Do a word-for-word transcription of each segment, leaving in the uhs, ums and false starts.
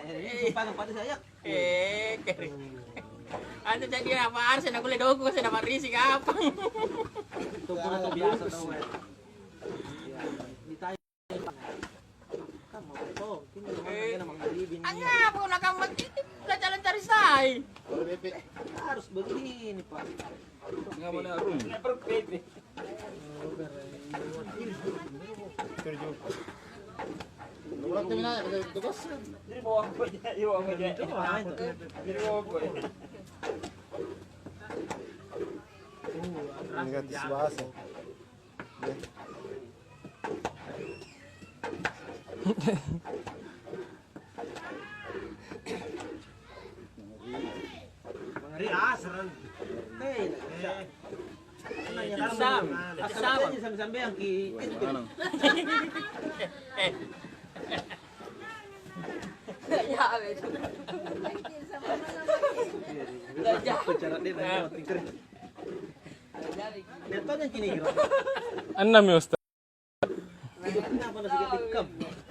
Eh, sumpah, sumpah, saya. Eh, kere. Antu jadi apa harus na kulle doko, saya dapat risik apa? Itu pun itu biasa tau, eh. Iya, ditanya. Kamu apa? Ini orang Eh. Yang namanya Bibi ini. Anya apa nak kamu? Kita jalan cari sai. Harus begini, Pak. Nggak mau naruh. Ini gratis bahasa. Mangari asaran. Hei, eh. Sam, Sam. Sampai-sampai yang ki. Eh, eh. Ya, betul. Cara dia nanya, tingker. Dia tanya gini, kira. Enam ya, Ustaz.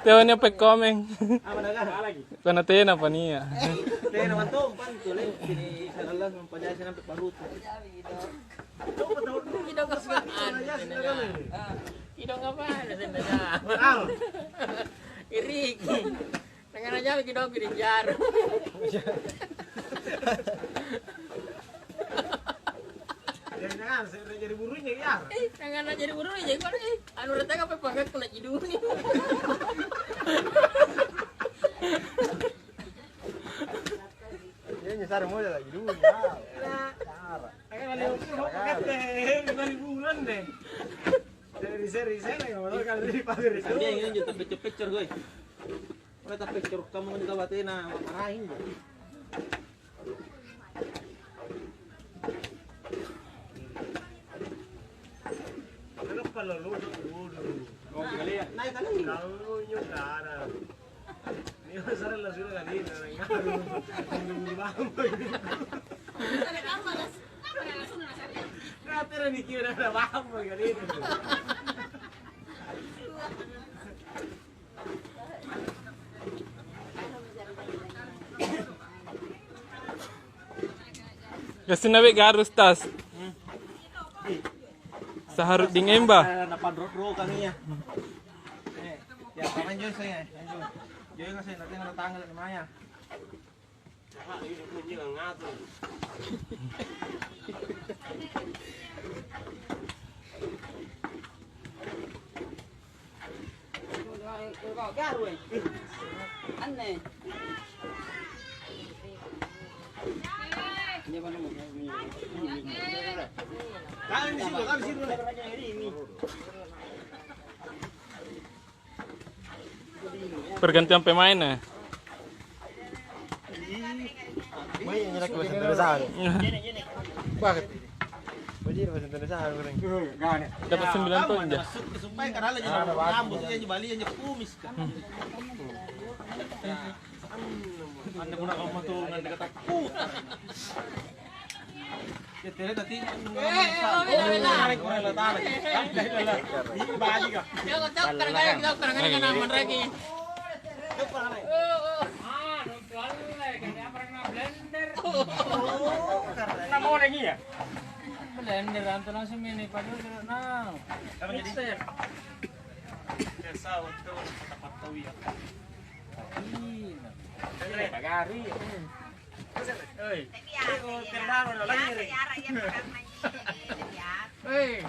Teonya pe komeng. Apa naga? Karena tena pania. Tena mantong pan tule sini sallallahu mempajai senang baru. Kidong apaan? Kidong apaan? Irik. Tangngana jami kidong kidong jaru. Jadi, nah, saya udah jadi burunya, ya. Eh, tangngana jadi burunya, jadi kau, eh, anu, rata apa pakai kena jiduni. Iya, nyasar mulai lagi dulu, ya. Cara. Tangngana lima puluh, pakai teh, lima bulan deh. Dari seri, seri, kalau kali ini pakai itu. Dia yang lanjut, pecor-pecor, gue. Mulai tapi ceruk kamu ini kau batena, marahin. Kenapa lalu dulu? Oh, kali ya? Naik kali. Kamu nyutara. Ini masalah lah sudah kali ini, orang ngaruh. Buru-buru bangun. Kenapa nih kira ada bangun kali ini? Gassing nabe garus tas. Saharuddin Emba. Eh, napadro-drokang iya. Eh, ya, paman Joy saya, Joy. Joy ngasih nanti nggak tanggal lima ya. Anne. Pergantian pemain ya? Baik, nyerah ke bahasa Indonesia. Wah, baik, bahasa Indonesia, orang. Dapat sembilan poin, ya? Supaya karena lagi rambut, yang bali, yang kumis, kan? Anda guna kamu tuh, nanti kata, "Uh." Ya, tele tadi. Eh, eh, oh, beda, beda. Tarik, tarik, tarik. Baji ka. Jauh, jauh, kadang-kadang, jauh, kadang-kadang, kena manraki. Jauh, kadang-kadang. Oh, oh. Ah, nonton le, kena apa, kena blender. Oh, karena. Nah, mau lagi ya? Blender, antu langsung ini, padahal tidak tahu. Apa jadi? Mixer. Biasa, untuk tempat tahu ya. Iya. Bagari. Oi. Oi.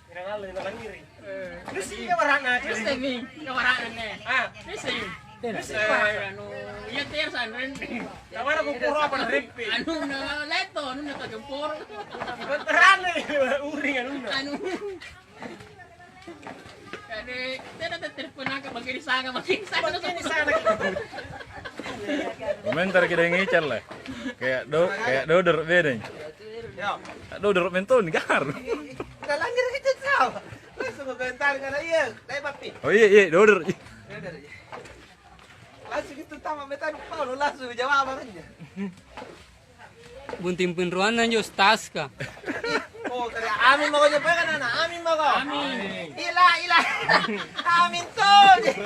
Pirang allo na langngiri. Eh. Ini sih ya warna. Ini sih, ini warna nih. Ah. Ini sih. Ini sih. Anu, iya, tiar sanren. Kamana ku pura apa na rimpi? Anu na leto, anu na kagempor. Terane, uring anu na. Anu. Kade, tena telepon angka, bangkiri sanga, bangkiri sanga. Bangkiri sanga. Komentar kita yang ngicar lah. Kayak do, kayak doder bedeng. Ya. Doder mentong gar. Dalam kira kita tahu. Langsung komentar karena iya, dai papi. Oh iya, iya, doder. Doder, iya. Langsung itu tama metanu Paulo, langsung jawab aja. Bunting pinruanna anjo staska. Oh, kare amin mako je, pokoknya anak amin mako. Amin. Ila, ila. Amin tuh.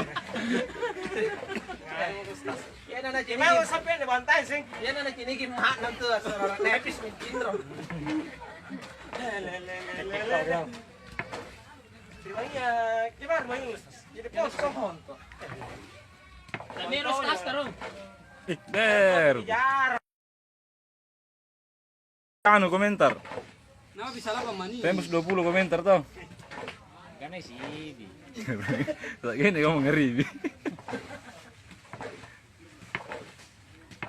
Iya, nana ciniki. Gimana sampai ini bantai, sing? Iya, nana ciniki, mak, nantu, saudara Nepis, mincinro. Le, le, le, le, le, le. Rumahnya, gimana rumahnya, Ustaz? Jadi, pos, sohon, tuh. Tapi harus tas, tarung. Ih, der. Biar. Anu komentar. Kenapa bisa lapang mani? Famous dua puluh komentar toh. Karena si Ibi. Tak gini kamu ngeribi.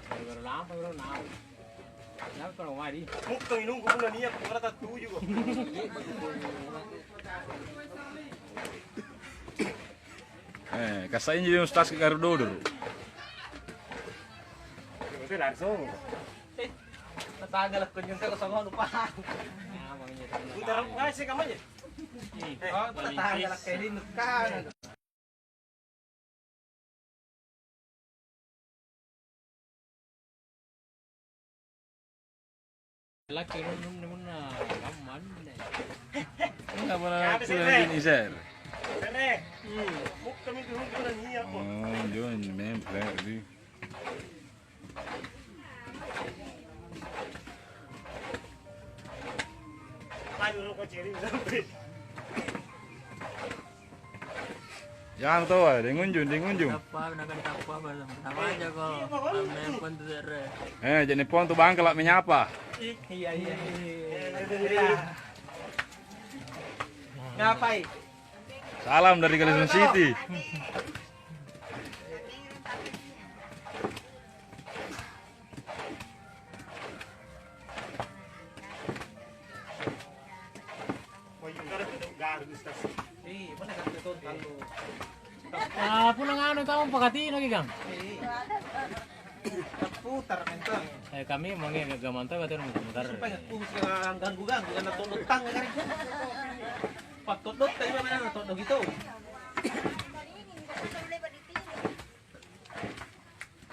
Baru-baru lampa, bro, nah. Kenapa kalau mari? Bukan inungku pun niat, kau rata tuju kok. Eh, kasa'injo Ustaz ke Garudodo. Itu langsung. Eh, tatanggalakko nyunta ko sama lupa. Putar apa sih kamu aja? Eh, oh, tatanggalak kayak ini kan. Laki nunnu munna kammanne. Enggak pernah. Apa sih, pulang Bre? Gini, Sir. Bre. Hmm. Bukan itu, bukan niat, kok. Oh, dia main player, di. Ayo, lu kok ceri sampai. Jangan tahu, eh, di ngunjung, di ngunjung. Tappa, nak ada tappa, apa? Sama aja kok. Iya, Bang. Ame pun tuh, Re. Eh, jadi pon tuh bangkel, menyapa. Iya, iya. Ngapai? Salam dari Galison City. Ah, punna nganu tau pakatino ki, Kang. Putar mentang. Eh, kami mau nge-, gaga mantap atau muter-muter. Supaya aku ganggu-ganggu karena todok tang kan. Pak todok tadi mana todok gitu.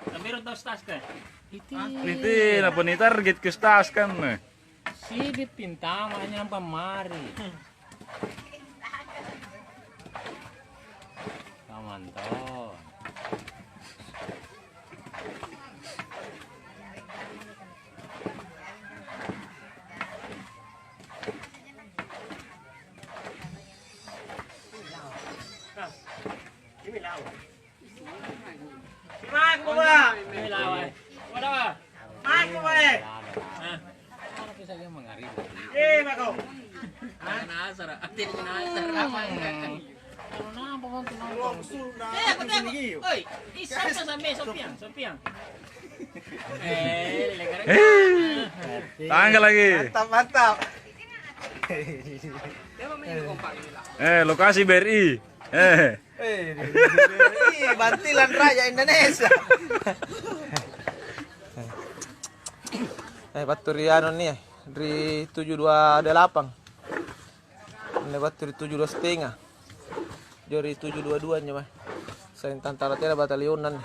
Kami ro tau stas, Kang. Iti. Iti, napa ni target ke stas kan? Sibit pintama, hanya nampa mari. Kamanto. Nah, ini lawan. Aku, Pak. Aku, Pak. Hah? Eh, Pak, kau. Nasar, ati nasar apa enggak? Kalau nampak mau kenal. Eh, aku tengok. Oi, isapa sampai Sopiang, Sopiang. Eh, lekareng. Eh, tanggal lagi. Mantap, mantap. Eh, lokasi B R I. Eh. Eh, ih, bantilan raja Indonesia. Eh, battu ri anu nih, ri tujuh dua delapan. Ini battu ri tujuh dua setengah. Jari tujuh dua dua njo, Mas. Saling tantara tena batalionna nih.